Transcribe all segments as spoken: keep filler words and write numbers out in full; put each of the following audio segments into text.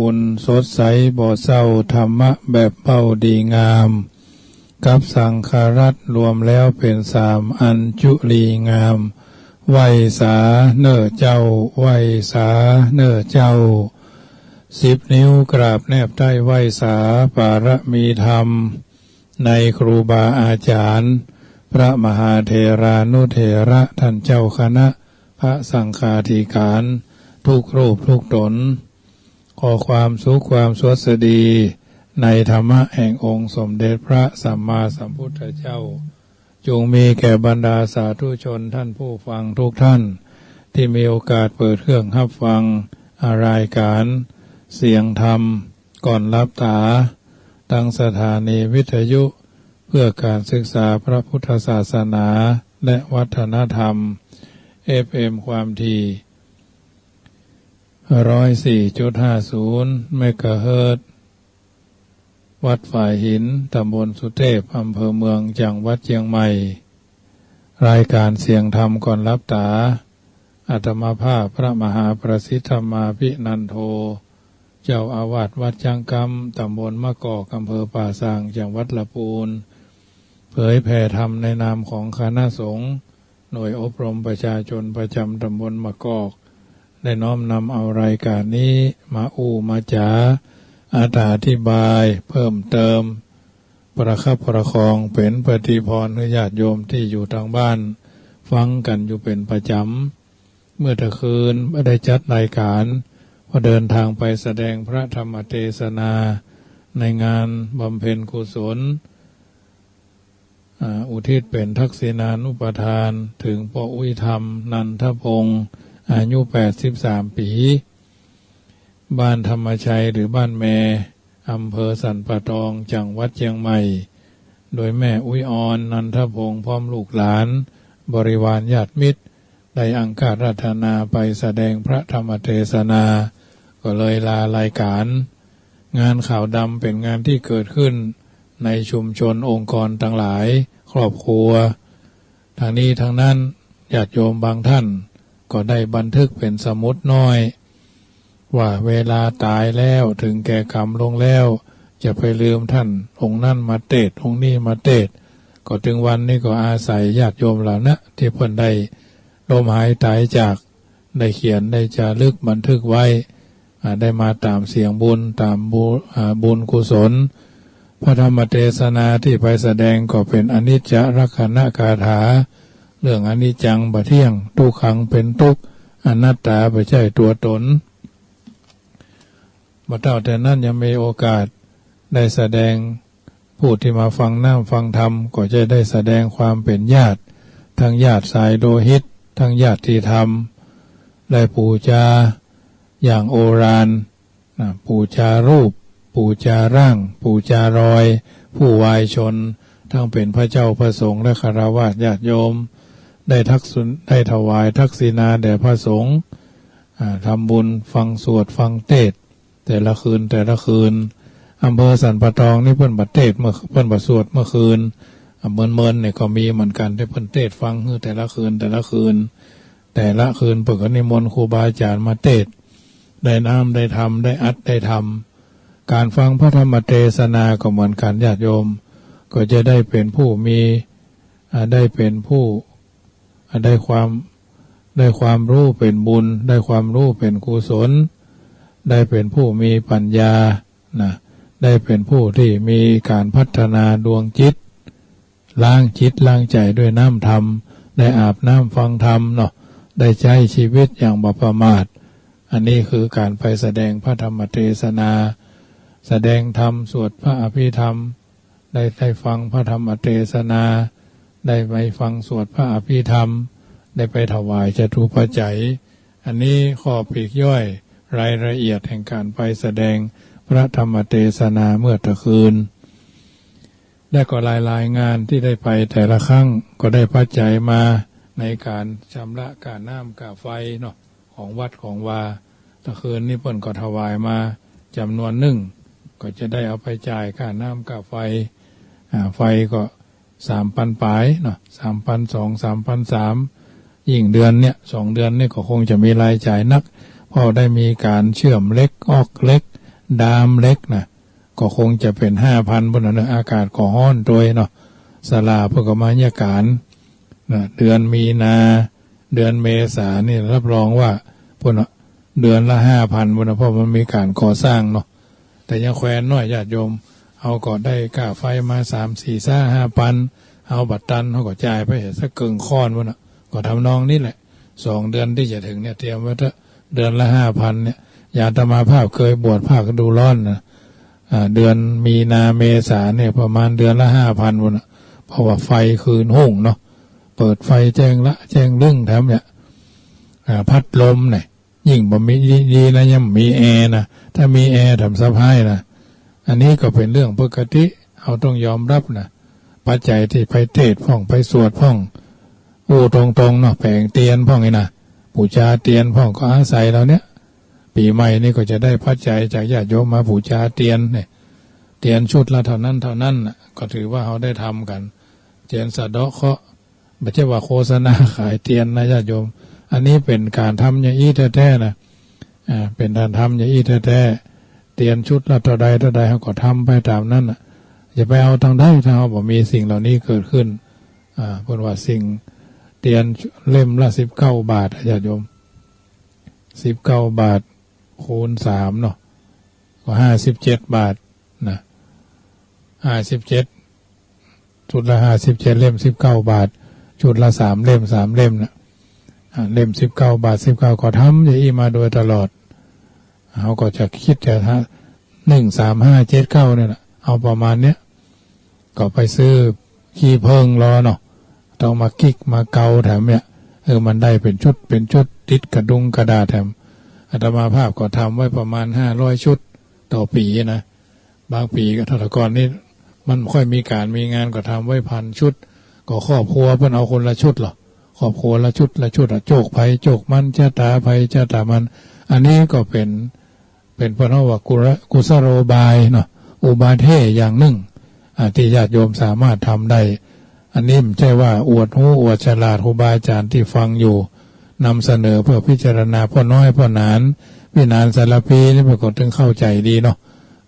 บุญสดใสบ่เศร้า ธรรมะแบบเบ้าดีงาม กับสังฆรัตน์รวมแล้วเป๋นสามอันจุลีงาม ไหว้สาเน่อเจ้า ไหว้สาเน่อเจ้า สิบนิ้วกราบแนบใต้ไหว้สาปารมีธรรม ในครูบาอาจ๋ารย์ พระมหาเถรานุเถระ ท่านเจ้าคณะ พระสังฆาธิการ ทุกรูปทุกต๋น ขอความสุขความสวัสดี ในธรรมะแห่งองค์สมเด็จพระสัมมาสัมพุทธเจ้า จงมีแก่บรรดาสาธุชนท่านผู้ฟังทุกท่าน ตี้มีโอกาสเปิดเครื่องฮับฟัง อ่า รายก๋านเสียงธรรมก่อนหลับต๋า ตางสถานีวิทยุ เพื่อการศึกษาพระพุทธศาสนาและวัฒนธรรม เอฟเอ็ม ความถี่ ร้อยสี่จุดห้าศูนย์ เมกะเฮิรตซ์ วัดฝายหิน ต๋ำบลสุเทพ อำเภอเมือง จังหวัดเจียงใหม่ รายก๋านเสียงธรรมก่อนหลับต๋า อาตมาภาพพระมหาประสิทธิ์ธรรมาภินันโท เจ้าอาวาสวัดจ๊างกำ ต๋ำบลมะกอก อำเภอป่าซาง จังหวัดละปูน เผยแผ่ธรรมในนามของคณะสงฆ์ หน่วยอบรมประชาชนประจ๋ำต๋ำบลมะกอก ได้น้อมนำเอารายก๋านนี้มาอู้มาจ๋า อธิบายเพิ่มเติม ประคับประคองเป๋นปฏิภรณ์หื้อญาติโยมตี้อยู่ตางบ้าน ฟังกั๋นอยู่เป๋นประจ๋ำ เมื่อตะคืนได้จัดรายก๋าน พอเดินทางไปแสดงพระธรรมเตสนา ในงานบำเพ็ญกุศล อ่า อุทิศเป๋นทักษิณานุปทาน เถิงป้ออุ๊ยธรรม นันทพงศ์ อายุแปดสิบสามปี๋ บ้านธรรมชัยหรือบ้านแม อำเภอสันป่าตอง จังหวัดเจียงใหม่ โดยแม่อุ๊ยออน นันทพงศ์ พร้อมลูกหลาน บริวารญาติมิตร ได้อังคาราธนาไปแสดงพระธรรมเตสนา ก็เลยลารายก๋าน งานขาวดำเป๋นงานตี้เกิดขึ้นในชุมชนองค์กรตังหลายครอบครัว ทั้งนี้ทั้งนั้นญาติโยมบางท่านก็ได้บันทึกเป๋นสมุดน้อย ว่าเวลาต๋ายแล้วเถิงแก่กรรมลงแล้ว จะไปลืมต้านองค์นั้นมาเตสน์ องค์นี้มาเตสน์ ก็เถิงวันนี้ก็อาศัยญาติโยมเหล่านั้นตี้เปิ้นได้ล้มหายต๋ายจาก ได้เขียนได้จารึกบันทึกไว้ อ่า ได้มาต๋ามเสียงบุญ ต๋ามบุ อ่า บุญกุศล พระธรรมเตสนาตี้ไปแสดงก็เป๋นอนิจจลักขณคาถา เรื่องอนิจจังบ่เที่ยง ทุกขังเป๋นตุ๊กข์ อนัตตาบ่ใจ้ตั๋วต๋น บ่เต้าแต่นั้นยังมีโอกาสได้แสดง ผู้ตี้มาฟังน้ำฟังธรรมก็จะได้แสดงความเป๋นญาติ ตังญาติสายโลหิต ตังญาติธรรม ได้ปู๋จาอย่างโอราณ นะ ปู๋จารูป ปู๋จาร่าง ปู๋จารอย ผู้วายชน ตังเป๋นพระเจ้าพระสงฆ์และฆราวาสญาติโยม ได้ทักษุ ได้ถวายทักษิณาแด่พระสงฆ์ อ่า ทำบุญฟังสวดฟังเตสน์ แต่ละคืน แต่ละคืน อำเภอสันป่าตองนี่เปิ้นบ่เตสน์เมื่อ เปิ้นบ่สวดเมื่อคืน อ่า เมินๆ เนี่ยก็มีเหมือนกั๋น ตี้เปิ้นเตสน์ฟังหื้อแต่ละคืน แต่ละคืน แต่ละคืนเปิ้นก็นิมนต์ครูบาอาจ๋ารย์มาเตสน์ ได้น้ำได้ธรรม ได้อัตถ์ได้ธรรม ก๋านฟังพระธรรมเตสนาก็เหมือนกั๋น ญาติโยม ก็จะได้เป๋นผู้มี อ่า ได้เป๋นผู้ อ่า ได้ความ ได้ความรู้เป๋นบุญ ได้ความรู้เป๋นกุศล ได้เป๋นผู้มีปัญญา นะ ได้เป๋นผู้ตี้มีก๋านพัฒนาดวงจิต ล้างจิตล้างใจ๋ด้วยน้ำธรรม ได้อาบน้ำฟังธรรมเนาะ ได้ใจ๊ชีวิตอย่างบ่ประมาท อันนี้คือก๋านไปแสดงพระธรรมเตสนา แสดงธรรมสวดพระอภิธรรม ได้ ได้ฟังพระธรรมเตสนา ได้ไปฟังสวดพระอภิธรรม ได้ไปถวายจตุปัจจัย อันนี้ข้อปลีกย่อยรายละเอียดแห่งก๋านไปแสดงพระธรรมเตสนาเมื่อตะคืน และก็หลายๆ งานตี้ได้ไปแต่ละครั้งก็ได้ปัจจัยมาในก๋านชำระค่าน้ำค่าไฟเนาะ ของวัดของวา ตะคืนนี้เปิ้นก็ถวายมาจ๋ำนวนนึ่ง ก็จะได้เอาไปจ่ายค่าน้ำค่าไฟ อ่า ไฟก็สามปันป๋ายเนาะ สามปันสอง สามปันสาม ยิ่งเดือนเนี่ย สองเดือนเนี่ยก็คงจะมีรายจ่ายนัก เพราะได้มีก๋านเชื่อมเหล็ก ออกเหล็ก ดามเหล็กนะ ก็คงจะเป๋นห้าพันปู้นน่ะเนาะ อากาศก็ฮ้อนตวยเนาะ ศาลาเปิ้นก็มาเยียะก๋านนะ เดือนมีนา เดือนเมษานี่รับรองว่าปู้นน่ะ เดือนละห้าพันปู้นน่ะ เพราะมันมีก๋านก่อสร้างเนาะ แต่ยังแควนน้อยญาติโยม เฮาก็ได้ก้าไฟมาสาม สี่ ห้า ห้าปัน เฮาบ่ตัน เฮาก็จ่ายไปสักเกิ่งข้อนปู้นน่ะ ก็ทำนองนี้แหละ สองเดือนตี้จะเถิงเนี่ย เตรียมไว้เต๊อะ เดือนละห้าพันเนี่ย อย่างอาตมาภาพเคยบวชภาคฤดูร้อนนะ อ่า เดือนมีนาเมษาเนี่ย ประมาณเดือนละห้าพันปู้นน่ะ เพราะว่าไฟคืนฮุ่งเนาะ เปิดไฟแจ้งละแจ้งลึ่งแถมเนี่ย อ่า พัดลมเนี่ย ยิ่งบ่มี ดี ดีนะ ยังมีแอร์นะ ถ้ามีแอร์แถมสบายนะ อันนี้ก็เป๋นเรื่องปกติ เฮาต้องยอมรับนะ ปัจจัยตี้ไปเทศน์พ่อง ไปสวดพ่อง อู้ตรงๆเนาะ แผงเตียนพ่องนี่นะ ปู๋จาเตียนพ่อง ก็อาศัยเหล่าเนี้ย ปี๋ใหม่นี่ก็จะได้ปัจจัยจากญาติโยมมาปู๋จาเตียนเนี่ย เตียนชุดละเท่านั้นเท่านั้นน่ะ ก็ถือว่าเฮาได้ทำกั๋น เตียนสะเดาะเคราะห์ บ่ใจ้ว่าโฆษณาขายเตียนนะญาติโยม อันนี้เป๋นก๋านทำอย่างอี้แต๊ๆนะ อ่า เป๋นก๋านทำอย่างอี้แต๊ๆ เตียนชุดละเท่าใดเท่าใด เฮาก็ทำไปต๋ามนั้นน่ะ อย่าไปเอาตังค์ได้ ถ้าเฮาบ่มีสิ่งเหล่านี้เกิดขึ้น อ่า เปิ้นว่าสิ่ง เตียนเล่มละสิบเก้าบาทอะญาติโยม สิบเก้าบาทคูณสามเนาะ ก็ห้าสิบเจ็ดบาทนะ ห้าสิบเจ็ด ชุดละห้าสิบเจ็ดเล่ม สิบเก้าบาท ชุดละสามเล่ม สามเล่มน่ะ อ่า เล่มสิบเก้าบาท สิบเก้า ก็ทำอย่างอี้มาโดยตลอด เฮาก็จะกึ๊ดจะหา หนึ่งสามห้าเจ็ดเก้าเนี่ยน่ะ เอาประมาณเนี้ย ก็ไปซื้อขี้เผิ้งลอเนาะ ต้องมากึ๊กมาเกาแถมเนี่ย เออ มันได้เป๋นชุด เป๋นชุด ติดกระดุงกระดาษแถม อาตมาภาพก็ทำไว้ประมาณห้าร้อยชุดต่อปี๋นะ บางปี๋ก็ ถ้าแต่ก่อนนี่มันบ่ค่อยมีก๋านมีงาน ก็ทำไว้พันชุด ก็ครอบครัวเปิ้นเอาคนละชุดลอ ครอบครัวละชุดละชุดอะ โจคใผโจคมัน จะต๋าใผจะต๋ามัน อันนี้ก็เป๋น เป๋นเปิ้นฮ้องว่ากุระ กุศโลบายเนาะ อุบายแต๊อย่างนึ่ง อ่า ตี้ญาติโยมสามารถทำได้ อันนี้บ่ใจ้ว่าอวดฮู้อวดฉลาด ครูบาอาจ๋ารย์ตี้ฟังอยู่ นำเสนอเปื้อพิจารณา ป้อน้อยป้อหนาน ปี้หนานสารภีนี่เปิ้นก็ตึงเข้าใจ๋ดีเนาะ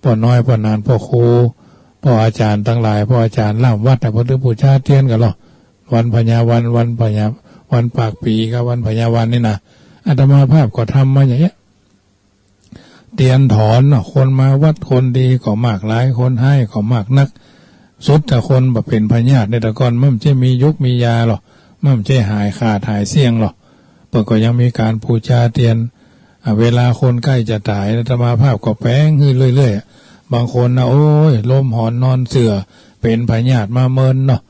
ป้อน้อยป้อหนาน ป้อครู ป้ออาจ๋ารย์ตังหลาย ป้ออาจ๋ารย์ล้ำวัดน่ะ เปิ้นตึงปู๋จาเตียนกั๋นลอ วันพญาวัน วันพญา วันปากปี๋กับวันพญาวันนี่นะ อาตมาภาพก็ทำมาอย่างเนี้ย เตียนถอนเนาะ คนมาวัดคนดีก็มากหลาย คนฮ้ายก็มากนัก สุดแต่คนบ่เป๋นพยาธิเนี่ย แต่ก่อนมันบ่ใจ้มียุกมียาลอ มันบ่ใจ้หายขาดหายเสี้ยงลอ เปิ้นก็ยังมีก๋านปู๋จาเตียน อ่า เวลาคนใก้จะต๋าย อาตมาภาพก็แปลงหื้อเรื่อยๆ บางคนนะ โอ้ย ลมหอนนอนเสื่อ เป๋นพยาธิมาเมินเนาะ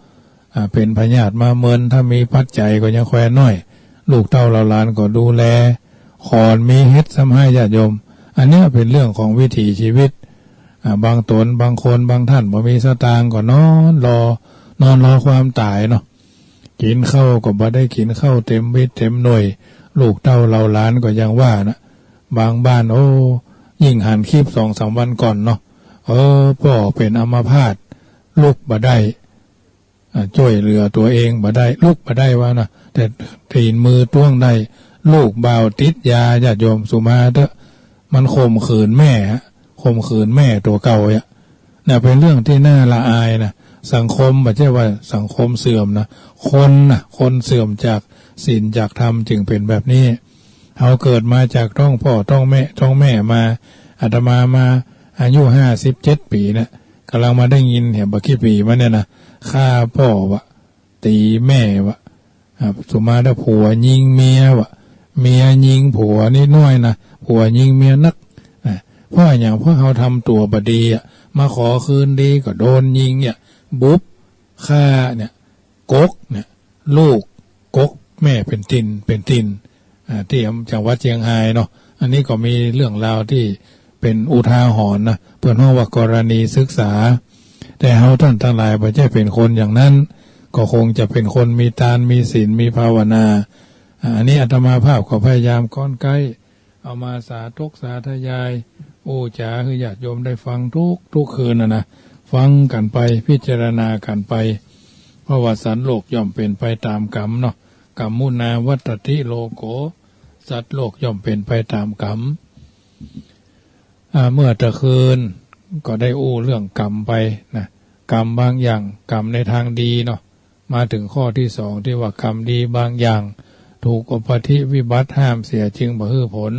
อ่า เป๋นพยาธิมาเมิน ถ้ามีปัจจัยก็ยังแควนน้อย ลูกเต้าเหล่าหลานก็ดูแล ขอนมีเฮ็ดซ้ำฮ้ายญาติโยม อันเนี้ยเป๋นเรื่องของวิถีชีวิต อ่า บางต๋น บางคน บางท่านบ่มีสตางค์ก็นอนรอ นอนรอความต๋ายเนาะ กิ๋นข้าวก็บ่ได้กิ๋นข้าวเต๋มเม็ดเต๋มหน่วย ลูกเต้าเหล่าหลานก็อย่างว่านะ บางบ้าน โอ้ ยิ่งหันคลิปสองสามวันก่อนเนาะ เออ ป้อเป๋นอัมพาต ลุกบ่ได้ อ่า จ้วยเหลือตั๋วเองบ่ได้ ลุกบ่ได้ว่านะ แต่ตี๋นมือต้วงได้ ลูกบ่าวติดยา ญาติโยม สุมาเต๊อะ มันข่มขืนแม่ฮะ ข่มขืนแม่ตั๋วเก่าเนี่ย น่ะ เป๋นเรื่องตี้น่าละอายนะ สังคม บ่ใจ้ว่าสังคมเสื่อมนะ คนนะ คนเสื่อมจากศีลจากธรรมจึงเป๋นแบบนี้ เฮาเกิดมาจากต๊องป้อต๊องแม่ ต๊องแม่มา อาตมามาอายุห้าสิบเจ็ดปี๋นะ ก่ำลังมาได้ยินเนี่ย บ่กี่ปี๋มาเนี่ยนะ ฆ่าป้อวะ ตี๋แม่วะ อ่า สุมาเต๊อะ ผัวยิงเมียวะ เมียยิงผัวนิดหน้อยนะ ผัวยิงเมียนัก นะ เพราะอะหยัง เพราะเฮาทำตั๋วบ่ดีอะ มาขอคืนดีก็โดนยิงเนี่ย บุบ ฆ่าเนี่ย กกเนี่ย ลูก กกแม่เป๋นตี๋น เป๋นตี๋น อ่า ตี้จังหวัดเจียงฮายเนาะ อันนี้ก็มีเรื่องราวตี้เป๋นอุทาหรณ์นะ เปิ้นฮ้องว่ากรณีศึกษา แต่เฮาต้านตังหลายบ่ใจ้เป๋นคนอย่างนั้น ก็คงจะเป๋นคนมีตาน มีศีล มีภาวนา อ่า อันนี้อาตมาภาพก็พยายามก้อนใก้ เอามาสาธกสาธยาย อู้จ๋าหื้อญาติโยมได้ฟังทุก ทุกคืนน่ะนะ ฟังกั๋นไป พิจารณากั๋นไป เพราะว่าสัตว์โลกย่อมเป๋นไปต๋ามกรรมเนาะ กัมมุนาวัตตติโลโก สัตว์โลกย่อมเป๋นไปต๋ามกรรม อ่า เมื่อตะคืนก็ได้อู้เรื่องกรรมไปนะ กรรมบางอย่าง กรรมในตางดีเนาะ มาเถิงข้อตี้สองตี้ว่ากรรมดีบางอย่างถูกอุปัฏฐิวิบัติห้ามเสียจึงบ่หื้อผล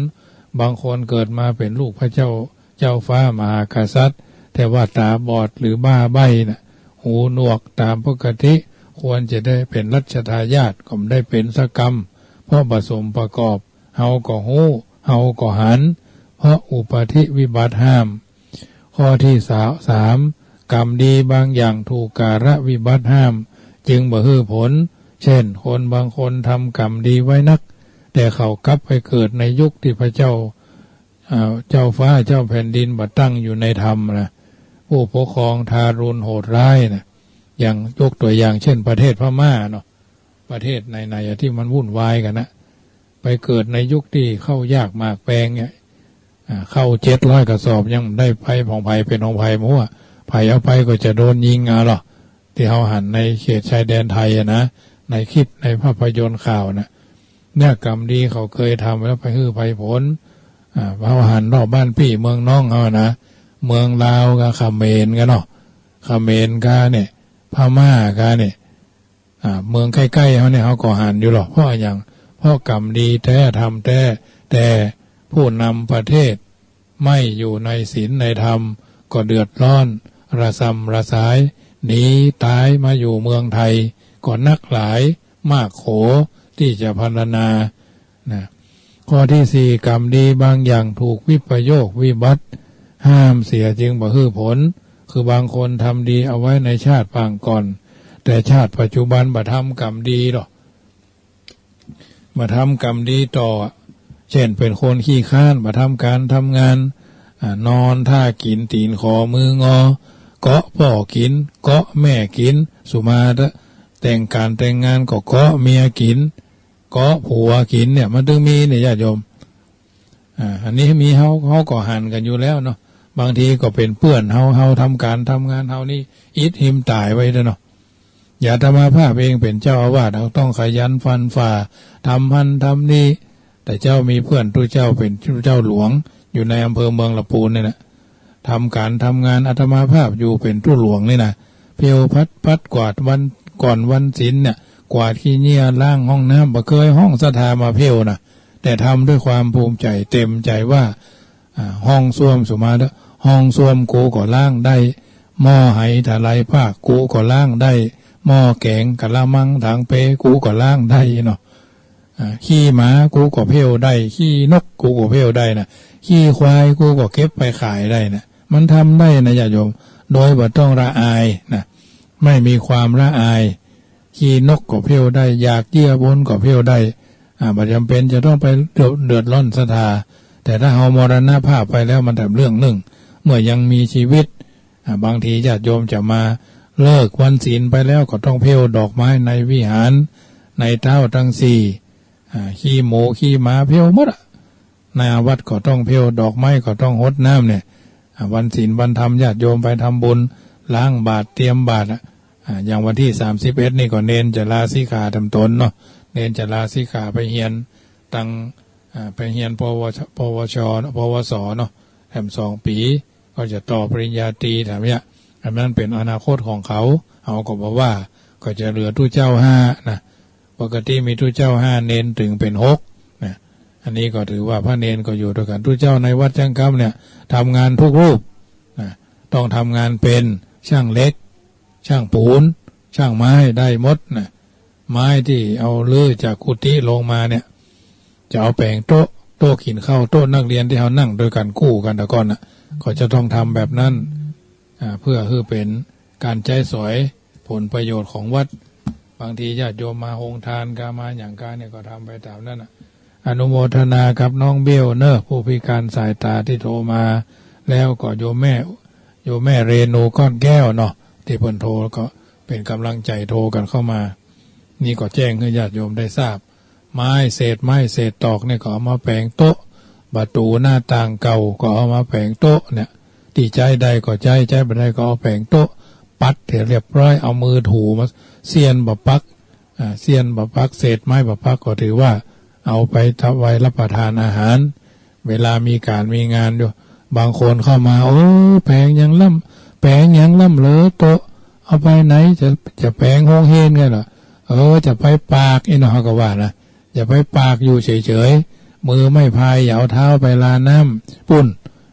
บางคนเกิดมาเป๋นลูกพระเจ้า เจ้าฟ้ามหากษัตริย์ แต่ว่าต๋าบอดหรือบ้าใบ้น่ะ หูหนวกต๋ามปกติ ควรจะได้เป๋นรัชทายาท ก็บ่ได้เป๋นสักกำ เพราะบ่สมประกอบ เฮาก็ฮู้ เฮาก็หัน เพราะอุปัฏฐิวิบัติห้าม ข้อตี้สาม กรรมดีบางอย่างถูกกาลวิบัติห้าม จึงบ่หื้อผล เช่น คนบางคนทำกรรมดีไว้นัก แต่เขากลับไปเกิดในยุคตี้พระเจ้า อ่า เจ้าฟ้าเจ้าแผ่นดินบ่ตั้งอยู่ในธรรมนะ ผู้ปกครองทารุณโหดร้ายนะ อย่างยกตัวอย่างเช่นประเทศพม่าเนาะ ประเทศไหนๆ อะตี้มันวุ่นวายกั๋นนะ ไปเกิดในยุคตี้ข้าวยากหมากแพงเนี่ย อ่า ข้าวเจ็ดร้อยกระสอบยังบ่ได้ไปของใผเป๋นของใผบ่ฮู้อะ ใผเอาไปก็จะโดนยิงเอาเหรอ ตี้เฮาหันในเขตชายแดนไทยอะนะ ในคลิปในภาพยนตร์ข่าวนะ เนี่ยกรรมดีเขาเกยทำแล้วไปหื้อไปผล อ่า เฮาหันรอบบ้านปี้เมืองน้องเฮานะ เมืองลาวกับเขมรกั๋นเนาะ เขมรกาเนี่ย พม่ากาเนี่ย อ่า เมืองใก้ๆ เฮาเนี่ย เฮาก็หันอยู่หรอก เพราะอะหยัง เพราะกรรมดีแต๊ ทำแต๊ แต่ผู้นำประเทศไม่อยู่ในศีลในธรรม ก็เดือดร้อน ระส่ำระสาย หนีต๋ายมาอยู่เมืองไทย ก็นักหลาย มากโข ตี้จะพรรณนา นะ ข้อตี้สี่ กรรมดีบางอย่างถูกวิปโยควิบัติห้ามเสียจึงบ่หื้อผล คือบางคนทำดีเอาไว้ในชาติปางก่อน แต่ชาติปัจจุบันบ่ทำกรรมดีหรอก บ่ทำกรรมดีต่อ เช่น เป๋นคนขี้คร้าน บ่ทำก๋านทำงาน อ่า นอนท่ากิ๋น ตี๋นขอมืองอ เกาะป้อกิ๋น เกาะแม่กิ๋น สุมาเต๊อะ แต่งก๋านแต่งงานก็เกาะเมียกิ๋น เกาะผัวกิ๋นเนี่ย มันตึงมีเนี่ย ญาติโยม อ่า อันนี้มีเฮา เฮาก็หันกั๋นอยู่แล้วเนาะ บางทีก็เป๋นเปื้อนเฮา เฮาทำก๋านทำงาน เฮานี่อิดหิมต๋ายไว้แล้วเนาะ อย่างอาตมาภาพเองเป๋นเจ้าอาวาส เฮาต้องขยันฟันฝ่า ทำหั้นทำนี่ แต่เจ้ามีเปื้อนตุ๊เจ้าเป๋นตุ๊เจ้าหลวง อยู่ในอำเภอเมืองละปูนเนี่ยนะ ทำก๋านทำงาน อาตมาภาพอยู่เป๋นตุ๊หลวงนี่นะ เพลวพัดปัดกวาดวัน ก่อนวันศีลเนี่ย กวาดขี้เยี่ย ล้างห้องน้ำ บ่เกยฮ้องศรัทธามาเพลวนะ แต่ทำด้วยความภูมิใจ เต็มใจว่า อ่า ห้องส้วม สุมาเต๊อะ ห้องส้วมกูก็ล้างได้ หม้อไหถลายปากกูก็ล้างได้ หม้อแก๋งกะละมังถางเปกูก็ล้างได้เนาะ อ่า ขี้หมากูก็เพลวได้ ขี้นกกูก็เพลวได้นะ ขี้ควายกูก็เก็บไปขายได้นะ มันทำได้นะญาติโยม โดยบ่ต้องละอายนะ ไม่มีความละอาย ขี้นกก็เพลวได้ หยากเยื่อบุญก็เพลวได้ อ่า บ่จ๋ำเป๋นจะต้องไปเดือด เดือดร้อนศรัทธา แต่ถ้าเฮามรณภาพไปแล้วมันแตกเรื่องนึ่ง เมื่อยังมีชีวิต อ่า บางทีญาติโยมจะมาเลิกวันศีลไปแล้วก็ต้องเพลวดอกไม้ในวิหาร ในเต๊าตังสี่ อ่า ขี้หมูขี้หมาเพลวหมดอะ ในวัดก็ต้องเพลว ดอกไม้ก็ต้องหดน้ำเนี่ย อ่า วันศีลวันธรรมญาติโยมไปทำบุญ ล้างบาตรเตรียมบาตรอะ อ่า อย่างวันตี้สามสิบเอ็ดนี่ก็เณรจะลาสิกขาต๋ามต๋นเนาะ เณรจะลาสิกขาไปเฮียนตัง อ่า ไปเฮียน ปวช ปวช ปวส เนาะ แถมสองปี๋ ก็จะต่อปริญญาตรีแถมเนี่ย อันนั้นเป๋นอนาคตของเขา เฮาก็บ่ว่า ก็จะเหลือตุ๊เจ้าห้านะ ปกติมีตุ๊เจ้าห้า เณรตึงเป๋นหกนะ อันนี้ก็ถือว่าพระเณรก็อยู่ตวยกั๋น ตุ๊เจ้าในวัดจังกำเนี่ย ทำงานทุกรูปนะ ต้องทำงานเป๋น ช่างเหล็ก ช่างปูน ช่างไม้ได้หมดนะ ไม้ตี้เอารื้อจากกุฏิลงมาเนี่ย จะเอาแป๋งโต๊ะ โต๊ะกิ๋นข้าว โต๊ะนักเรียนตี้เฮานั่งตวยกั๋นกู้กั๋นแต่ก่อนน่ะ ก็จะต้องทำแบบนั้น อ่า เพื่อหื้อเป๋นก๋านใจ๊สอยผลประโยชน์ของวัด บางทีญาติโยมมาโฮงทานกา มาหยังกาเนี่ย ก็ทำไปต๋ามนั้นน่ะ อนุโมทนากับน้องเบลเนอะ ผู้พิการสายต๋าตี้โทรมา แล้วก็โยมแม่ โยมแม่เรนูก้อนแก้วเนาะ ตี้เปิ้นโทร ก็เป๋นก๋ำลังใจ๋โทรกั๋นเข้ามา นี่ก็แจ้งหื้อญาติโยมได้ทราบ ไม้เศษไม้เศษตอกเนี่ยก็เอามาแป๋งโต๊ะ ประตู๋หน้าต่างเก่าก็เอามาแป๋งโต๊ะเนี่ย ตี้ใจ๊ได้ก็ใจ๊ ใจ๊บ่ได้ก็เอาแป๋งโต๊ะ ปัดหื้อเรียบร้อย เอามือถูมา เสี้ยนบ่ปัก อ่า เสี้ยนบ่ปัก เศษไม้บ่ปัก ก็ถือว่าเอาไปถวายรับประทานอาหาร เวลามีก๋านมีงานอยู่ บางคนเข้ามา โอ้ แป๋งอย่างล้ำ แป๋งอย่างล้ำเหลือโต๊ะ เอาไปไหน จะ จะแป๋งโฮงเฮนไงล่ะ เออ จะไปปากอี้เนาะ เฮาก็ว่านะ อย่าไปปากอยู่เฉยๆ มือไม่พาย อย่าเอาเท้าไปลาน้ำปุ้น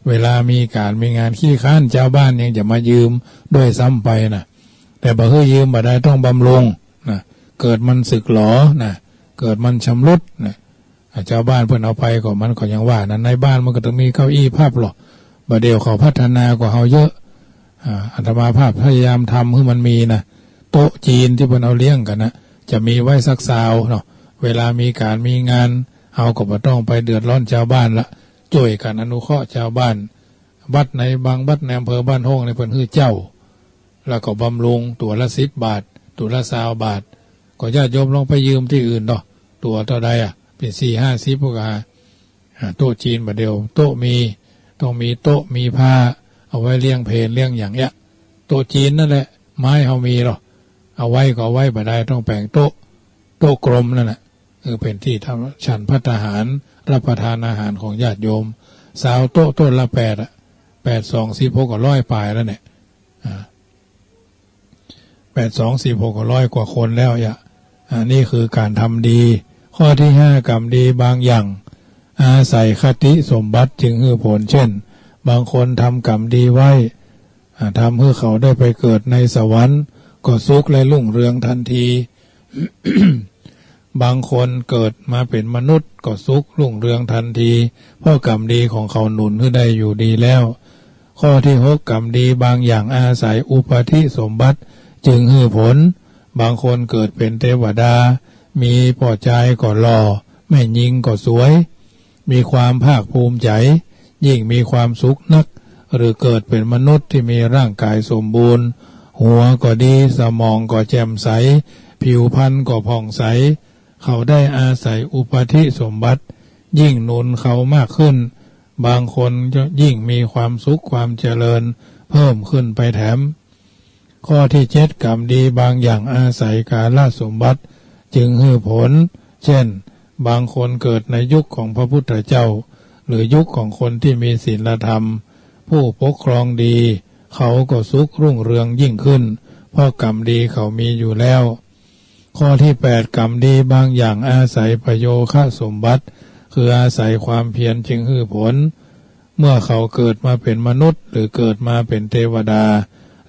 เวลามีก๋านมีงาน ขี้คร้าน จาวบ้านยังจะมายืมด้วยซ้ำไปนะ แต่บ่หื้อยืมบ่ได้ ต้องบำรุงนะ เกิดมันสึกหรอนะ เกิดมันชำรุดนะ อ่า จาวบ้านเปิ้นเอาไปก็ มันก็ยังว่านั้น ในบ้านมันก็ต้องมีเก้าอี้พับหรอ บ่าเดี่ยวเขาพัฒนาก่าเฮาเยอะ อ่า อาตมาภาพพยายามทำหื้อมันมีนะ โต๊ะจีนตี้เปิ้นเอาเลี้ยงกั๋นนะ จะมีไว้สักซาวเนาะ เวลามีก๋านมีงาน เฮาก็บ่ต้องไปเดือดร้อนจาวบ้านละ จ้วยกั๋นอนุเคราะห์จาวบ้าน วัดในบางวัดในอำเภอบ้านโฮ่งนี่เปิ้นหื้อเจ้า แล้วก็บำรุงตั๋วละสิบบาท ตั๋วละซาวบาท ก็ญาติโยมลองไปยืมตี้อื่นเนาะ ตั๋วเต้าใดอะ เป๋นสี่ห้าสิบพุ้นก็หา อ่า โต๊ะจีนบ่าเดี่ยว โต๊ะมี ต้องมีโต๊ะมีผ้า เอาไว้เลี้ยงเพลเลี้ยงหยังเนี้ย โต๊ะจีนนั่นแหละ ไม้เฮามีหรอ เอาไว้ก็เอาไว้ บ่ได้ต้องแป๋งโต๊ะ โต๊ะกลมนั่นน่ะ เออ เป๋นตี้ทำ ฉันภัตตาหาร รับประทานอาหารของญาติโยม ซาวโต๊ะ โต๊ะละแปดอะ แปดสองสิบหก ก็ร้อยปลายแล้วเนี่ย อ่า แปดสองสิบหก ก็ร้อยกว่าคนแล้วยะ อ่า นี่คือก๋านทำดี ข้อตี้ห้า กรรมดีบางอย่าง อาศัยคติสมบัติจึงหื้อผล เช่น บางคนทำกรรมดีไว้ อ่า ทำหื้อเขาได้ไปเกิดในสวรรค์ ก็สุขและรุ่งเรืองทันที บางคนเกิดมาเป๋นมนุษย์ ก็สุขรุ่งเรืองทันที เพราะกรรมดีของเขาหนุนหื้อได้อยู่ดีแล้ว ข้อตี้หก กรรมดีบางอย่างอาศัยอุปธิสมบัติจึงหื้อผล บางคนเกิดเป๋นเตวดา มีป้อจายก็หล่อ แม่ญิงก็สวย มีความภาคภูมิใจ๋ ยิ่งมีความสุขนัก หรือเกิดเป๋นมนุษย์ตี้มีร่างก๋ายสมบูรณ์ หัวก็ดี สมองก็แจ่มใส ผิวพรรณก็ผ่องใส เขาได้อาศัยอุปธิสมบัติ ยิ่งหนุนเขามากขึ้น บางคนยิ่งมีความสุขความเจริญเพิ่มขึ้นไปแถม ข้อตี้เจ็ด กรรมดีบางอย่างอาศัยกาลสมบัติจึงหื้อผล เช่น บางคนเกิดในยุคของพระพุทธเจ้า หรือยุคของคนตี้มีศีลธรรม ผู้ปกครองดี เขาก็สุขรุ่งเรืองยิ่งขึ้น เพราะกรรมดีเขามีอยู่แล้ว ข้อตี้แปด กรรมดีบางอย่างอาศัยปโยคะสมบัติ คืออาศัยความเพียรจึงหื้อผล เมื่อเขาเกิดมาเป๋นมนุษย์ หรือเกิดมาเป๋นเตวดา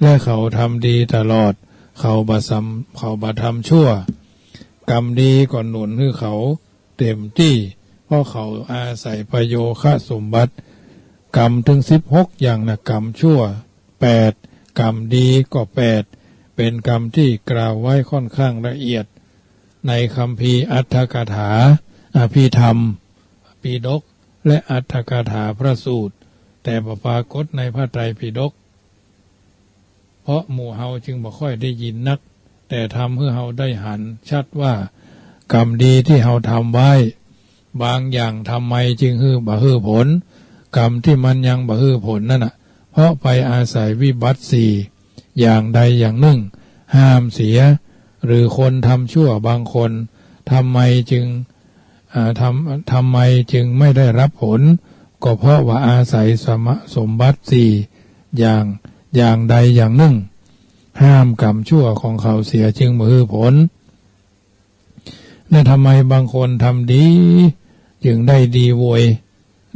และเขาทำดีตลอด เขาบ่สำ- เขาบ่ทำชั่ว กรรมดีก็หนุนหื้อเขาเต็มตี้ เพราะเขาอาศัยปโยคะสมบัติ กรรมตึงสิบหกอย่างนะ กรรมชั่วแปด กรรมดีก็แปด เป๋นกรรมตี้กล่าวไว้ค่อนข้างละเอียด ในคัมภีร์อัตถกถา อภิธรรมปิฎก และอัตถกถาพระสูตร แต่บ่ปรากฏในพระไตรปิฎก เพราะหมู่เฮาจึงบ่ค่อยได้ยินนัก แต่ทำหื้อเฮาได้หันชัดว่า กรรมดีตี้เฮาทำไว้ บางอย่างทำไมจึงหื้อบ่หื้อผล กรรมตี้มันยังบ่หื้อผลนั่นน่ะ เพราะไปอาศัยวิบัติสี่อย่างใดอย่างนึ่งห้ามเสีย หรือคนทำชั่วบางคน ทำไมจึง อ่า ทำ- ทำไมจึงไม่ได้รับผล ก็เพราะว่าอาศัยสม- สมบัติสี่อย่าง อย่างใดอย่างนึ่งห้ามกรรมชั่วของเขาเสียจึงบ่หื้อผล และทำไมบางคนทำดีจึงได้ดีโวย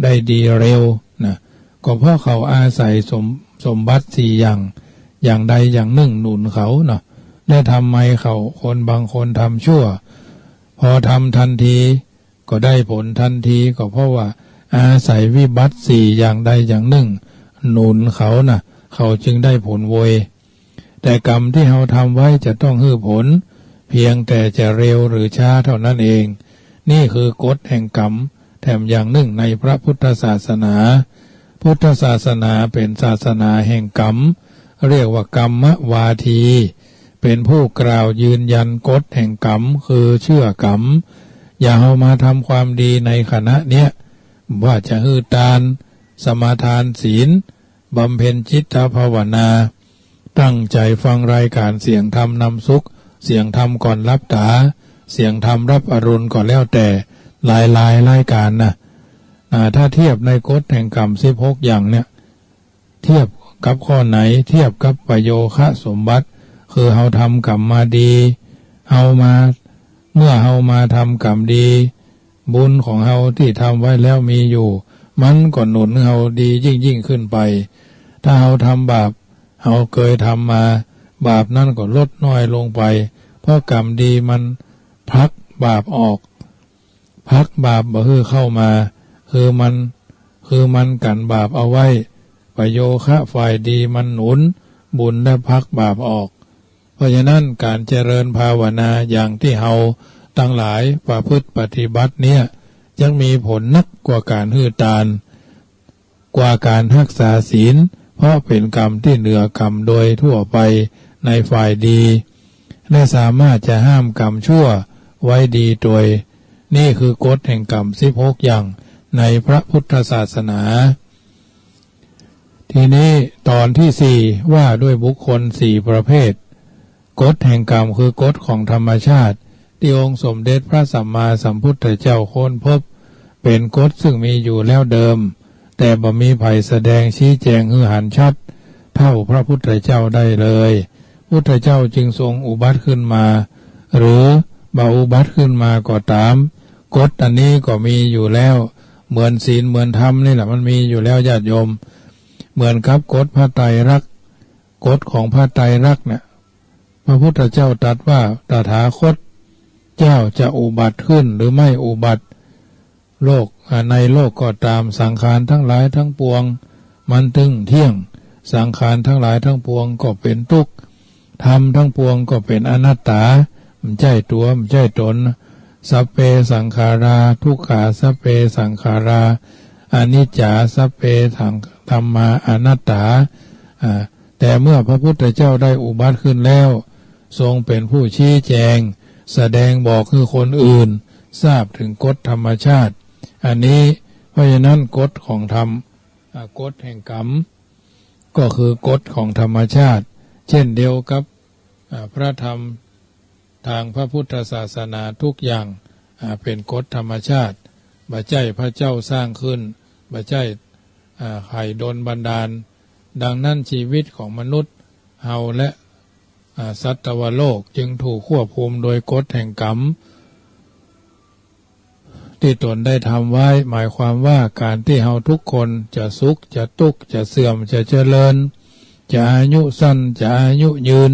ได้ดีเร็วนะ ก็เพราะเขาอาศัยสม- สมบัติสี่อย่าง อย่างใดอย่างนึ่งหนุนเขาเนาะ และทำไมเขา คนบางคนทำชั่ว พอทำทันทีก็ได้ผลทันที ก็เพราะว่าอาศัยวิบัติสี่อย่างใดอย่างนึ่งหนุนเขานะ เขาจึงได้ผลโวย แต่กรรมตี้เฮาทำไว้จะต้องหื้อผล เพียงแต่จะเร็วหรือช้าเท่านั้นเอง นี่คือกฎแห่งกรรม แถมอย่างนึ่งในพระพุทธศาสนา พุทธศาสนาเป๋นศาสนาแห่งกรรม เรียกว่ากรรมวาที เป๋นผู้กล่าวยืนยันกฎแห่งกรรม คือเชื่อกรรม อย่าเฮามาทำความดีในขณะเนี้ย ว่าจะหื้อตาน สมาทานศีล บำเพ็ญจิตภาวนา ตั้งใจ๋ฟังรายก๋านเสียงธรรมนำสุข เสียงธรรมก่อนหลับต๋า เสียงธรรมรับอรุณก็แล้วแต่ หลายๆ รายก๋านนะ อ่า ถ้าเทียบในกฎแห่งกรรมสิบหกอย่างเนี่ย เทียบกับข้อไหน เทียบกับปโยคะสมบัติ คือเฮาทำกรรมมาดี เฮามา เมื่อเฮามาทำกรรมดี บุญของเฮาตี้ทำไว้แล้วมีอยู่ มันก็หนุนเฮาดียิ่งๆ ขึ้นไป ถ้าเฮาทำบาป เฮาเกยทำมา บาปนั้นก็ลดน้อยลงไป เพราะกรรมดีมันผลักบาปออก ผลักบาปบ่หื้อเข้ามา คือมัน คือมันกั้นบาปเอาไว้ ปโยคะฝ่ายดีมันหนุนบุญและผลักบาปออก เพราะฉะนั้นก๋านเจริญภาวนาอย่างตี้เฮาตังหลายประพฤติปฏิบัติเนี่ย จักมีผลนักกว่าก๋านหื้อตาน กว่าก๋านฮักษาศีล เพราะเป๋นกรรมตี้เหนือกรรมโดยทั่วไปในฝ่ายดี และสามารถจะห้ามกรรมชั่วไว้ดีตวย นี่คือกฎแห่งกรรมสิบหกอย่างในพระพุทธศาสนา ทีนี้ตอนที่สี่ว่าด้วยบุคคลสี่ประเภท กฎแห่งกรรมคือกฎของธรรมชาติ ตี้องค์สมเด็จพระสัมมาสัมพุทธเจ้าค้นพบ เป๋นกฎซึ่งมีอยู่แล้วเดิม แต่บ่มีใผแสดงชี้แจงหื้อหันชัดเท่าพระพุทธเจ้าได้เลย พุทธเจ้าจึงทรงอุบัติขึ้นมา หรือบ่อุบัติขึ้นมาก็ต๋าม กฎอันนี้ก็มีอยู่แล้ว เหมือนศีลเหมือนธรรมนี่แหละ มันมีอยู่แล้วญาติโยม เหมือนกับกฎพระไตรลักษณ์ กฎของพระไตรลักษณ์เนี่ย พระพุทธเจ้าตรัสว่า ตถาคตเจ้าจะอุบัติขึ้นหรือไม่อุบัติ โลก อ่า ในโลกก็ต๋าม สังขารทั้งหลายทั้งปวง มันตึงเที่ยง สังขารทั้งหลายทั้งปวงก็เป๋นตุ๊กข์ ธรรมทั้งปวงก็เป๋นอนัตต๋า บ่ใจ้ตั๋ว บ่ใจ้ต๋น สัพเพ สังขารา ทุกขา สัพเพ สังขารา อนิจจ๋า สัพเพ ธัมมา อนัตต๋า อ่า แต่เมื่อพระพุทธเจ้าได้อุบัติขึ้นแล้ว ทรงเป๋นผู้ชี้แจง แสดงบอกหื้อคนอื่น ทราบถึงกฎธรรมชาติ อันนี้ เพราะฉะนั้นกฎของธรรม อ่า กฎแห่งกรรม ก็คือกฎของธรรมชาติ เช่นเดียวกับ อ่า พระธรรมทางพระพุทธศาสนาทุกอย่าง อ่า เป๋นกฎธรรมชาติ บ่ใจ้พระเจ้าสร้างขึ้น บ่ใจ้ อ่า ใผดลบันดาล ดังนั้นชีวิตของมนุษย์เฮาและ อ่า สัตวโลกจึงถูกควบคุมโดยกฎแห่งกรรม ตี้ตนได้ทำไว้ หมายความว่าก๋านตี้เฮาทุกคนจะสุข จะตุ๊กข์ จะเสื่อม จะเจริญ จะอายุสั้น จะอายุยืน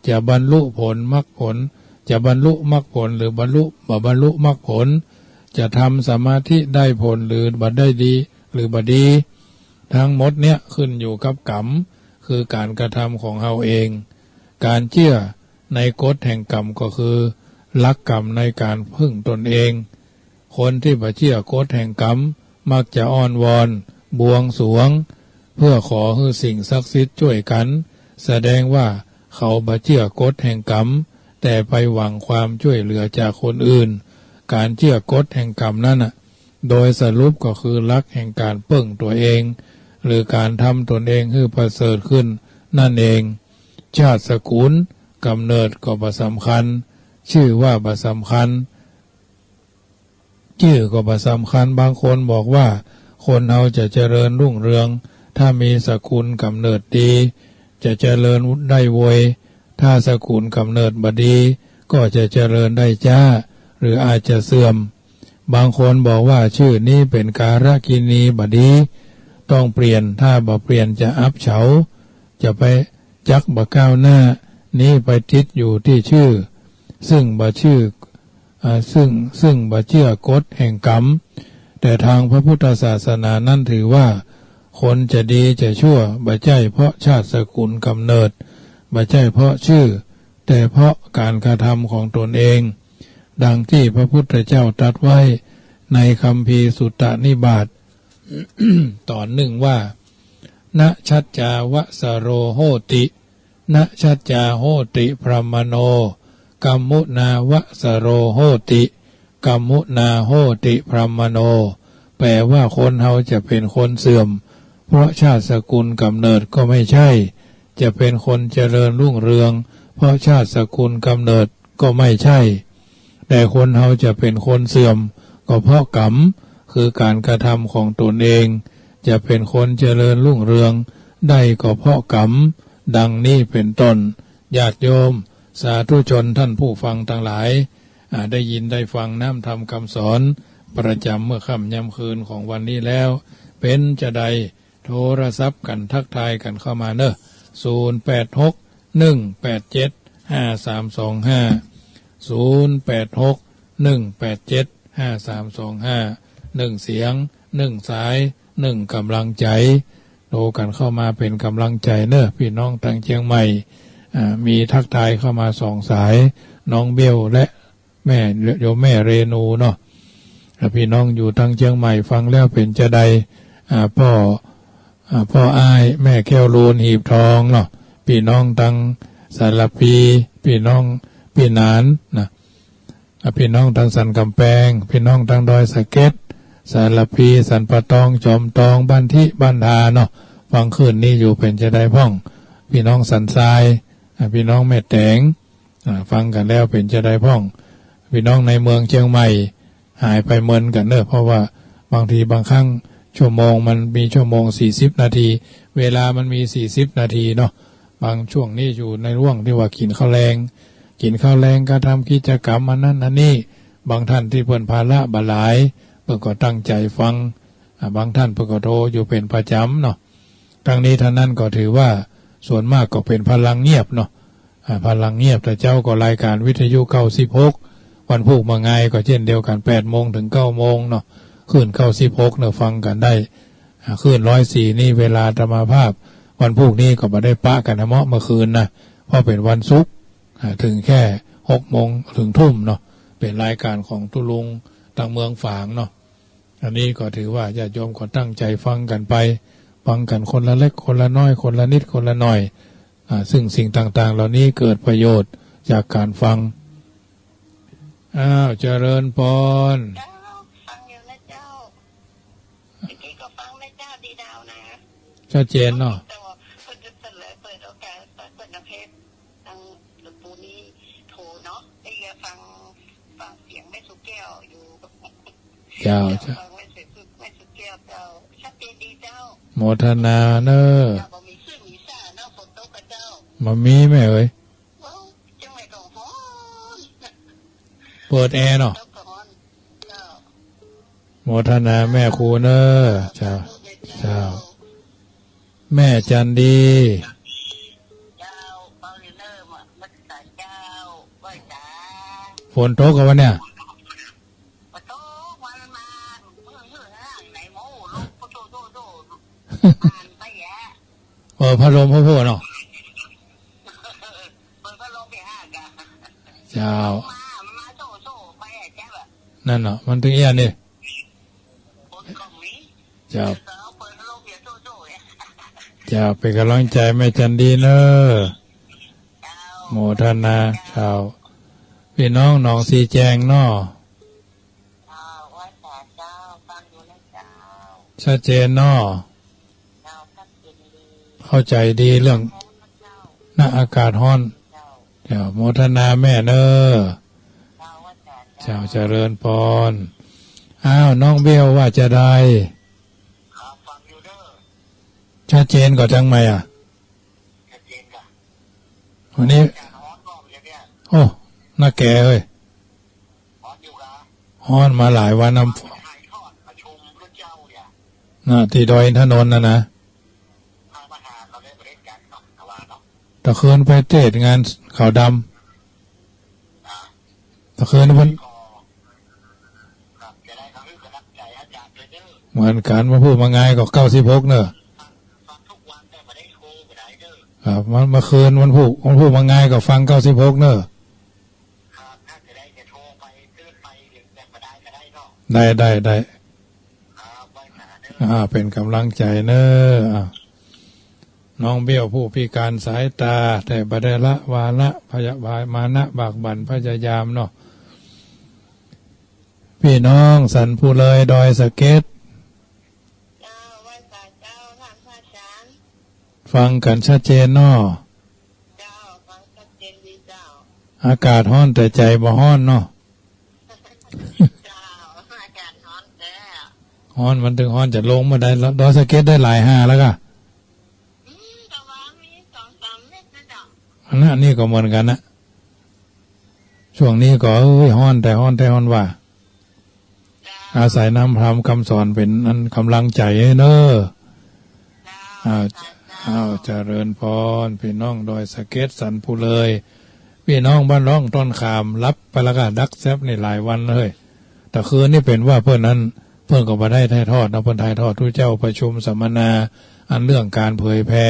จะบรรลุผลมรรคผล จะบรรลุมรรคผลหรือบรรลุ บ่บรรลุมรรคผล จะทำสมาธิได้ผลหรือบ่ได้ดี หรือบ่ดี ทั้งหมดเนี่ยขึ้นอยู่กับกรรม คือก๋านกระทำของเฮาเอง ก๋านเจื้อในกฎแห่งกรรมก็คือหลักกรรมในก๋านพึ่งตนเอง คนตี้บ่เจื้อกฎแห่งกรรม มักจะอ้อนวอน บวงสรวง เพื่อขอหื้อสิ่งศักดิ์สิทธิ์จ้วยกั๋น แสดงว่าเขาบ่เจื้อกฎแห่งกรรม แต่ไปหวังความจ้วยเหลือจากคนอื่น ก๋านเจื้อกฎแห่งกรรมนั้นน่ะ โดยสรุปก็คือหลักแห่งก๋านเปิ้งตั๋วเอง หรือก๋านทำตนเองหื้อประเสริฐขึ้นนั่นเอง ชาติสกุลก๋ำเนิดก็บ่สำคัญ จื้อว่าบ่สำคัญ จื้อก็บ่สำคัญ บางคนบอกว่า คนเฮาจะเจริญรุ่งเรือง ถ้ามีสกุลก๋ำเนิดดี จะเจริญได้ไว ถ้าสกุลก๋ำเนิดบ่ดี ก็จะเจริญได้จ๊า หรืออาจจะเสื่อม บางคนบอกว่า จื้อนี้เป๋นกาลกิณีบ่ดี ต้องเปลี่ยน ถ้าบ่เปลี่ยนจะอับเฉา จะไปจักบ่ก้าวหน้า นี้ไปติดอยู่ตี้จื้อ ซึ่งบ่จื้อ อ่า ซึ่ง ซึ่งบ่เจื้อกฎแห่งกรรม แต่ทางพระพุทธศาสนานั้นถือว่า คนจะดีจะชั่ว บ่ใจ้เพราะชาติสกุลก๋ำเนิด บ่ใจ้เพราะจื้อ แต่เพราะก๋านกระทำของตนเอง ดังตี้พระพุทธเจ้าตรัสไว้ในคัมภีร์สุตตนิบาต ตอนหนึ่งว่า นะชัจจาวสโรโหติ นะชัจจาโหติพรหมโณ กัมมุนาวสโรโหติ กัมมุนาโหติพรหมโณ แปลว่าคนเฮาจะเป๋นคนเสื่อม เพราะชาติสกุลก๋ำเนิดก็ไม่ใช่ จะเป๋นคนเจริญรุ่งเรือง เพราะชาติสกุลก๋ำเนิดก็ไม่ใช่ แต่คนเฮาจะเป๋นคนเสื่อม ก็เพราะกรรม คือก๋านกระทำของต๋นเอง จะเป๋นคนเจริญรุ่งเรืองได้ก็เพราะกรรม ดังนี้เป๋นต้น ญาติโยม สาธุชนท่านผู้ฟังตังหลาย อ่า ได้ยินได้ฟังน้ำธรรมคำสอน ประจ๋ำเมื่อค่ำยามคืนของวันนี้แล้ว เป๋นจาใด โทรศัพท์กั๋นทักทายกั๋นเข้ามาเน่อ ศูนย์แปดหก หนึ่งแปดเจ็ด ห้าสามสองห้า ศูนย์แปดหก หนึ่งแปดเจ็ด ห้าสามสองห้า หนึ่งเสียง หนึ่งสาย หนึ่งก๋ำลังใจ๋ โทรกั๋นเข้ามาเป๋นก๋ำลังใจ๋เน่อ ปี้น้องตังเจียงใหม่ อ่า มีทักทายเข้ามาสองสาย น้องเบลและ แม่ โยมแม่เรนูเนาะ อ่า ปี้น้องอยู่ตังเจียงใหม่ฟังแล้วเป๋นจาใด อ่า ป้อ อ่า ป้ออ้าย แม่แก้วลูน หีบทองเนาะ ปี้น้องตังสารภี ปี้น้องปี้หนานนะ อ่า ปี้น้องตังสันก๋ำแปง ปี้น้องตังดอยสะเก็ด สารภี สันป่าตอง จอมตอง บ้านทิ บ้านทาเนาะ ฟังคลื่นนี้อยู่เป๋นจาใดพ่อง ปี้น้องสันทราย อ่า ปี้น้องแม่แต๋ง อ่า ฟังกั๋นแล้วเป๋นจาใดพ่อง ปี้น้องในเมืองเจียงใหม่ หายไปเมินกั๋นเน่อ เพราะว่าบางทีบางครั้งชั่วโมงมันมีชั่วโมงสี่สิบนาที เวลามันมีสี่สิบนาทีเนาะ บางช่วงนี้อยู่ในฮ่วงตี้ว่ากิ๋นข้าวแลง กิ๋นข้าวแลงกระทำกิจกรรมอันนั้นอันนี้ บางท่านตี้เปิ้นภาระบ่หลาย เปิ้นก็ตั้งใจ๋ฟัง อ่า บางท่านเปิ้นก็โทรอยู่เป๋นประจ๋ำเนาะ ตังนี้ตังนั้นก็ถือว่าส่วนมากก็เป๋นพลังเงียบเนาะ อ่า พลังเงียบ แต่เจ๊าก็รายก๋านวิทยุเก้าสิบหก วันพูกมะงายก็เจ้นเดียวกั๋น แปดโมงเถิงเก้าโมงเนาะ คลื่นเก้าสิบหกเน่อ ฟังกั๋นได้ อ่า คลื่นร้อยสี่นี่เวลาอาตมาภาพ วันพูกนี้ก็บ่ได้ปะกั๋นนะเมาะเมื่อคืนนะ เพราะเป๋นวันศุกร์ อ่า เถิงแค่หกโมงเถิงทุ่มเนาะ เป๋นรายก๋านของตุ๊ลุงตังเมืองฝางเนาะ อันนี้ก็ถือว่าญาติโยมก็ตั้งใจ๋ฟังกั๋นไป ฟังกั๋นคนละเล็กคนละน้อย คนละนิดคนละหน่อย อ่า ซึ่งสิ่งต่างๆ เหล่านี้เกิดประโยชน์จากก๋านฟัง อ้าว เจริญพร เจ้า ฟังอยู่นะเจ้า เมื่อกี้ก็ฟังนะเจ้า ดีดาวนะ ชัดเจนเนาะ แต่ว่าเปิ้นจะเสนอเปิดโอกาส เปิดน้ำเพชร ทางหลวงปู่นี่โทรเนาะ ได้ยินฟัง ฟังเสียงแม่สุแก้วอยู่ เจ้า เจ้า ฟังแม่สุ แม่สุแก้วเจ้า ชัดเจนดีเจ้า โมทนาเน่อ เจ้า บ่มีคลื่นมีสาเนาะ ฝนตกกับเจ้า บ่มีแม่เอ๋ย เอ้า เจียงใหม่ก็ฮ้อน เปิดแอร์เนาะ ตกก็ฮ้อน เจ้า โมทนาแม่ครูเน่อ เจ้า เจ้า แม่จันดี เจ้า เปาลีเนอร์มา มาจากเจ้า ไหว้สา ฝนตกกะวะเนี่ย บ่ตก วันมา มื้อ มื้อห้างไหน โอ้ ลม โถ่ โถ่ โถ่ ผ่านไปแยะ เออ พัดลมโพ่ๆเนาะ เปิดพัดลมไปห้างกะ เจ้า มา มันมาโถ่ โถ่ ไปอะ เจ้าอะ นั่นเนาะ มันตึงเอี้ยนี่ คนก็มี เจ้า เจ้า เปิดพัดลมอย่าโถ่ โถ่ เนี่ย เจ้า เป๋นก๋ำลังใจ๋แม่จันดีเน่อ เจ้า โมทนา เจ้า ปี้น้องหนองสีแจงเนาะ เจ้า ไหว้สาเจ้า ฟังอยู่นะเจ้า ชัดเจนเนาะ เจ้า ชัดเจนดี เข้าใจ๋ดีเรื่อง ฮ้อนนะเจ้า นะ อากาศฮ้อน เจ้า เจ้า โมทนาแม่เน่อ เจ้า ไหว้สาเจ้า เจ้า เจริญพร อ้าว น้องเบลว่าจาใด ครับ ฟังอยู่เน่อ ชัดเจนก่อจังใหม่อะ ชัดเจนก่อ วันนี้ อากาศฮ้อนรอบเดียวเนี่ย โอ้ น่าแก่เฮ้ย ฮ้อนอยู่กะ ฮ้อนมาหลายวันนะ ถ่ายทอดประชุมพระเจ้าเนี่ย น่ะ ตี้ดอยอินทนนท์น่ะนะ พระประธานเราได้ประเทศกันเนาะ แต่ว่าเนาะ ตะคืนไปเตศงานขาวดำ นะ ตะคืนเพิ่น ก็ ครับ จะได้กำลังใจอาจารย์ด้วยเด้อ เหมือนกั๋น มาพูดมางายก็เก้าสิบหกเน่อ ฟังทุกวันแต่ไม่ได้โทรไปได้เด้อ ครับ มา เมื่อคืนมันพูด มันพูดมางายก็ฟังเก้าสิบหกเน่อ ครับ ถ้าจะได้จะโทรไป ขึ้นไป หรือจะมาได้ก็ได้เนาะ ได้ ได้ ได้ ครับ ไหว้สาเด้อ อ่า เป๋นก๋ำลังใจ๋เน่อ อ่า น้องเบลผู้พิการสายตา แต่บ่ได้ละวาระพยาบาทมานะบากบั่นพยายามเนาะ ปี้น้องสันภูเลยดอยสะเก็ด เจ้า ไหว้สาเจ้า ท่านพระอาจารย์ ฟังกั๋นชัดเจนเนาะ เจ้า ฟังชัดเจนดีเจ้า อากาศฮ้อนแต่ใจ๋บ่ฮ้อนเนาะ เจ้า อากาศฮ้อนแต๊ ฮ้อน มันตึงฮ้อน จะลงเมื่อใด ดอยสะเก็ดได้หลายห่าแล้วก่ะ อืม แต่ว่ามีสองสามเมตรนะเจ้า อันนั้น อันนี้ก็เหมือนกั๋นนะ ช่วงนี้ก็ เอ้ย ฮ้อนแต๊ ฮ้อนแต๊ ฮ้อนว่า อาศัยนำธรรมกำสอนเป๋นอันก๋ำลังใจ๋เน่อ อ้าว อ้าว เจริญพร ปี้น้องดอยสะเก็ด สันปูเลย ปี้น้องบ้านร่องต้นขาม หลับไปแล้วก่ะ ดักแซบนี่หลายวันเลย ตะคืนนี่เป๋นว่าเปิ้นนั้น เปิ้นก็บ่ได้ถ่ายทอดเนาะ เปิ้นถ่ายทอดตุ๊เจ้าประชุมสัมมนา อันเรื่องก๋านเผยแผ่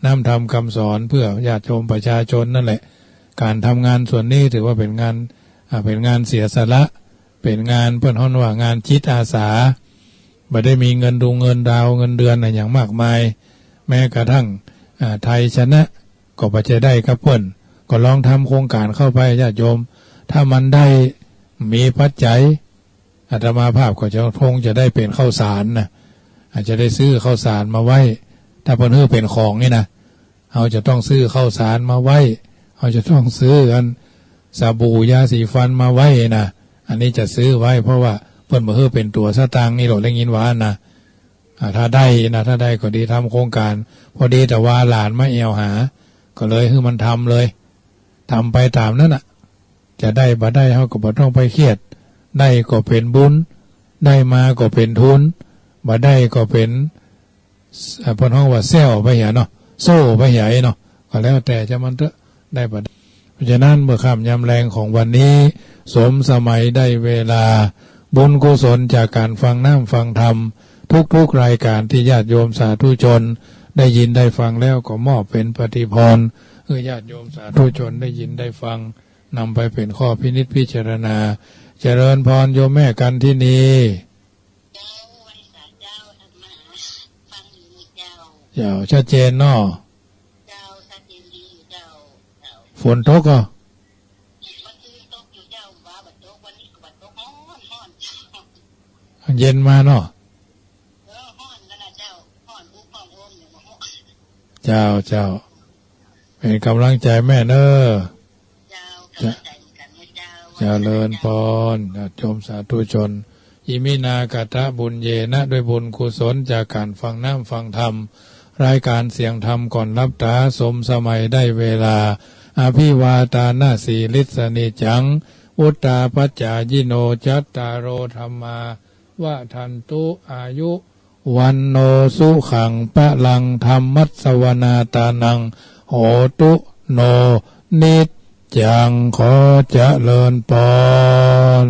นำธรรมกำสอนเปื้อญาติโยมประชาชนนั่นแหละ ก๋านทำงานส่วนนี้ถือว่าเป๋นงาน อ่า เป๋นงานเสียสละ เป๋นงานเปิ้นฮ้องว่างานจิตอาสา บ่ได้มีเงินดุงเงินดาวเงินเดือนอะหยังมากมาย แม้กระทั่ง อ่า ไทยชนะ ก็บ่จะได้กับเปิ้น ก็ลองทำโครงก๋านเข้าไปญาติโยม ถ้ามันได้มีปัจจัย อาตมาภาพก็จะคงจะได้เป๋นข้าวสารนะ อาจจะได้ซื้อข้าวสารมาไว้ ถ้าเปิ้นหื้อเป๋นของนี่นะ เฮาจะต้องซื้อข้าวสารมาไว้ เฮาจะต้องซื้ออันสบู่ยาสีฟันมาไว้นะ อันนี้จะซื้อไว้ เพราะว่าเปิ้นบ่หื้อเป๋นตั๋วสตางค์นี่หรอก ได้ยินว่านะ อ่า ถ้าได้นะ ถ้าได้ก็ดี ทำโครงก๋าน พอดีแต่ว่าหลานมาแอ่วหา ก็เลยหื้อมันทำเลย ทำไปต๋ามนั้นน่ะ จะได้บ่ได้เฮาก็บ่ต้องไปเครียด ได้ก็เป๋นบุญ ได้มาก็เป๋นทุน บ่ได้ก็เป๋น เอ่อ เปิ้นฮ้องว่าแส้วไปเหียเนาะ โซ่ไปเหียเนาะ ก็แล้วแต่จะมันเต๊อะ ได้บ่ได้ เพราะฉะนั้นเมื่อค่ำยามแลงของวันนี้ สมสมัยได้เวลา บุญกุศลจากก๋านฟังน้ำฟังธรรม ทุกๆรายก๋านตี้ญาติโยมสาธุชนได้ยินได้ฟังแล้วก็มอบเป๋นปฏิภรณ์ หื้อญาติโยมสาธุชนได้ยินได้ฟัง นำไปเป๋นข้อพินิจพิจารณา เจริญพรโยมแม่กันทินี เจ้า ไหว้สาเจ้า ธรรมะ ฟังอยู่เจ้า เจ้า ชัดเจนเนาะ เจ้า ชัดเจนดีเจ้า เจ้า ฝนตกก่อ เมื่อคืนตกอยู่เจ้า ว่าบ่ตก วันนี้ก็บ่ตก ฮ้อน ฮ้อน เย็นมาเนาะ เออ ฮ้อนนั่นน่ะเจ้า ฮ้อนอุกฮ้อนโอมอยู่ เจ้า เจ้า เป๋นก๋ำลังใจ๋แม่เน่อ เจ้า เจ้า ก๋ำลังใจ๋เหมือนกั๋นนะเจ้า เจริญพร ญาติโยมสาธุชน อิมินา กะตะบุญเยนะ ด้วยบุญกุศลจากก๋านฟังน้ำฟังธรรม รายก๋านเสียงธรรมก่อนหลับต๋า สมสมัยได้เวลา อะภิวาทานะสีลิสสะนิจจัง วุฑฒาปจจายิโน จัตตาโร ธัมมา วัฑฒันตุ อายุ วัณโณ สุขัง พะลัง ธัมมัสสะวะนาทานัง โหตุ โน นิจจัง ขอเจริญพร